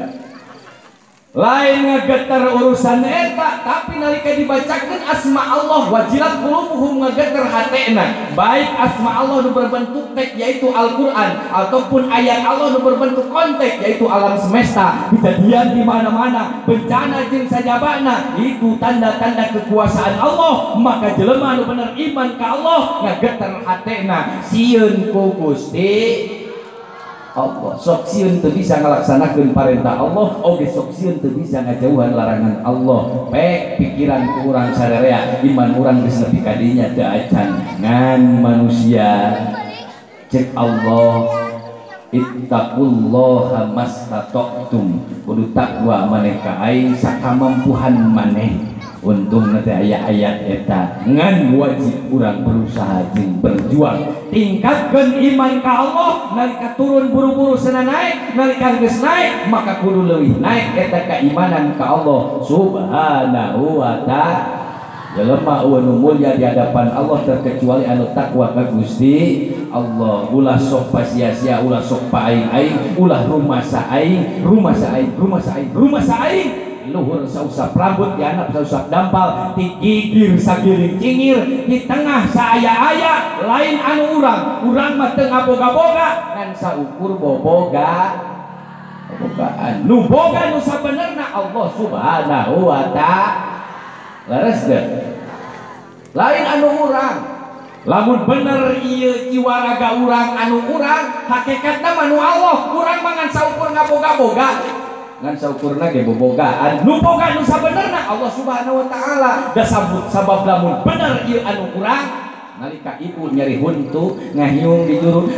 lain ngegeter urusan eta tapi nalika dibacakan asma Allah wajilat qulubuhum ngegeter hatena baik asma Allah nu berbentuk teks yaitu Al-Qur'an ataupun ayat Allah nu berbentuk konteks yaitu alam semesta kejadian di mana-mana bencana jeung sajabana itu tanda-tanda kekuasaan Allah maka jelema nu bener iman ka Allah ngegeter hatena sieun ku Gusti Allah. Sok sieun teu bisa ngalaksanakeun parentah Allah oge sok sieun teu bisa ngajauhan larangan Allah. Pek pikiran ku urang sarerea iman urang geus nepi ka dinya teu acan ngan manusia cek Allah ittaqullaha mastata'tum kudu takwa maneh ka aing sakamampuhan maneh. Untung nanti ayat-ayat eta ngan wajib urang berusaha jeung berjuang tingkatkan iman ka Allah nalika turun buru-buru sena naik nalika geus naik maka kudu leuwih naik eta keimanan ka Allah subhanahu wa ta'ala. Jelema eueuh nu mulya di hadapan Allah terkecuali anu takwa ka Gusti Allah. Ulah sok sia-sia ulah sok aing-aing ulah rumasa aing rumasa aing rumasa aing rumasa aing luhur sausap rambut di anak sausap dampal di gigir sagiring cingir di tengah saaya-aya lain anu urang urang mah teu ngaboga-boga ngan saukur boboga bobogaan nu boga nu sabenerna Allah subhanahu wa ta'ala leres deh lain anu urang lamun bener ieu jiwaraga urang anu urang hakikatna mah nu Allah urang mah ngan saukur ngaboga-boga ngan saukurna ge bobogaan nu boga nu sabenerna Allah subhanahu wa ta'ala da sabab lamun bener ieu anu urang Nalika ibu nyeri huntu ngahiung di juru,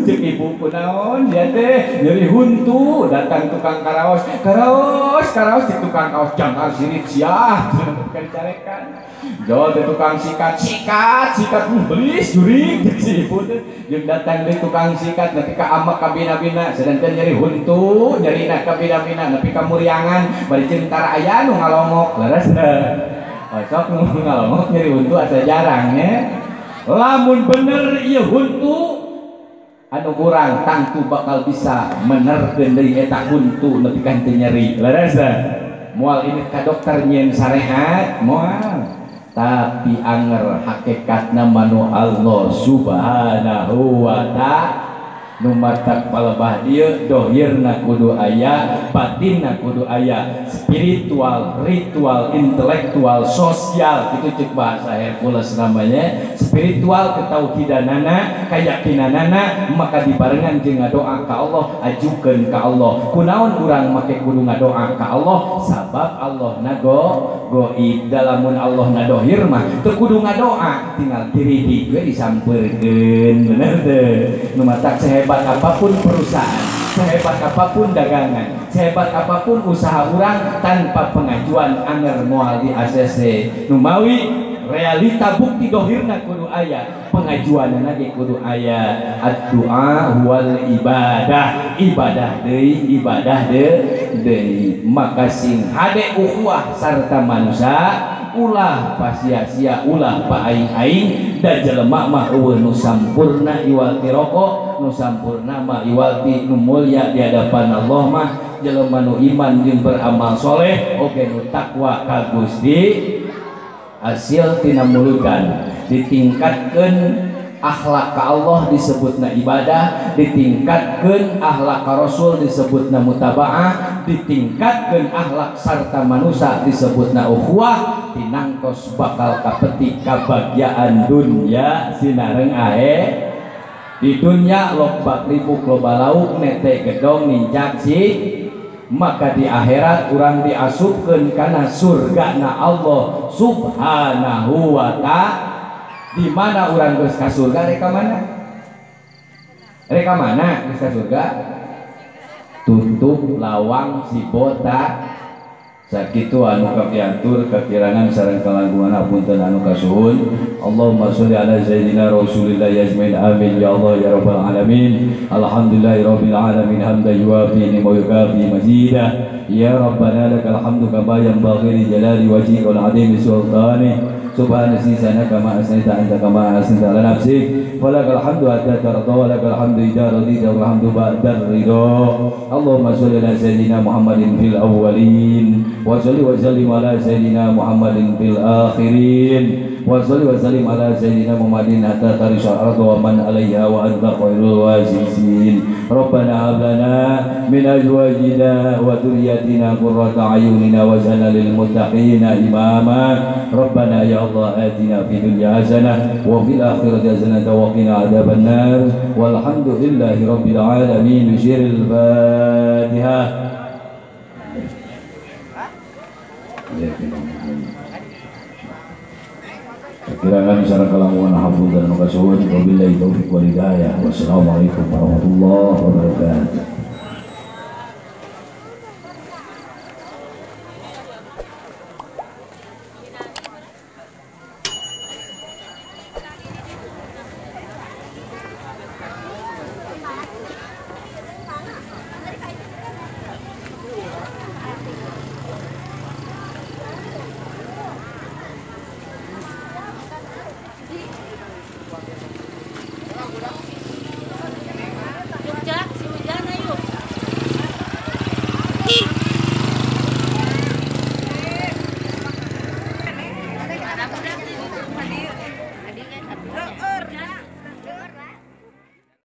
cek ibu kunaon dia teh nyeri huntu, datang tukang karaos, karaos karaos di tukang kaos jangkar sirit siah bukan carekan. Jol di tukang sikat sikat sikat belis jurik cek si ibu teh jeung datang di tukang sikat nepi ka amak kabina-bina sedangkan nyeri huntu nyerina kabina-bina nepi ka muriangan bari jeung tara aya nu ngalongok leres. Sok ngalongok nyeri huntu asa jarang nya. Lamun bener ieu huntu anu kurang tangtu bakal bisa menerkeun deui eta huntu nepi ka teu nyeri. Leres teh? Moal ini ka dokter nyieun sarehat moal. Tapi anger hakikatna manu Allah Subhanahu wa ta'ala nu matak palebah dieu dohirna kudu aya, batinna kudu aya, spiritual, ritual, intelektual, sosial, itu cek bahasa Hercules namanya. Spiritual ketauhidanana, keyakinanana, maka dibarengan jeung ngadoa ka Allah, ajukeun ka Allah. Kunaon urang make kudu ngadoa ka Allah? Sabab Allah nago goib. Lamun Allah na dohir mah teu kudu ngadoa, tinggal diridik we disampeurkeun, bener teu? Nu matak sehebat apapun perusahaan, sehebat apapun dagangan, sehebat apapun usaha urang, tanpa pengajuan anger moal di ACC. Numawi realita bukti dohirna kudu aya, pengajuanna ge kudu aya. Ad-du'a wal ibadah, ibadah deui, ibadah deui. Maka sing hade ukhuwah sarta manusia, ulah pasia-sia, ulah paaing-aing, da jelema mah eueuh nu sampurna iwal ti rokok, nu sampurna mah iwal ti nu mulya di hadapan Allah mah jelema nu iman jeung beramal soleh oge nu takwa ka Gusti. Hasil tina muludan ditingkatkeun akhlak ka Allah disebutna ibadah, ditingkatkeun akhlak ka Rasul disebutna mutabaah, ditingkatkeun akhlak sarta manusia disebutna ukhuwah, tinangtos bakal kapetik kabagyaan dunya sinareng ae. Di dunya loba ribuk loba lauk nete gedong nincak si, maka di akhirat urang diasupkeun kana surgana Allah Subhanahu wa ta'ala. Di mana urang geus ka surga reka mana? Reka mana geus ka surga? Tutup lawang si botak. Sakitu anu kapiantur kakirangan sareng kalangkungan apunten anu kasuhun. Allahumma sholli ala sayyidina Rasulillah ajmain. Amin ya Allah ya rabbal alamin. Alhamdulillahirabbil alamin hamdan yuwafi wa yukafi mazidah. Ya rabbana lakal hamdu kama yanbaghi li jalali wajhika wal azimi sultanih. Subhana sanaka kama asnaita anta kama asnaita ala nafsik. Walakal hamdu hatta tarda wa lakal hamdu idza radita wal hamdu ba'da ridha. Allahumma sholli ala sayyidina Muhammadin fil awwalin wa sholli wa sallim ala sayyidina Muhammadin fil akhirin wa sholli wa sallim ala sayyidina Muhammadin hatta tarisal ardu wa man 'alaiha wa anta khairul wasisin. Rabbana hab lana min azwajina wa dhurriyyatina qurrata a'yunina waj'alna lil muttaqina imama. Rabbana ya Allah atina fid dunya hasanah wa fil akhirati hasanah wa qina adzaban nar. Walhamdulillahi rabbil alamin. Bi Fatihah. Kiraan sareng kalamuan hapunten nu kasuhun. Wabillahi taufiq wal hidayah. Wassalamualaikum warahmatullahi wabarakatuh.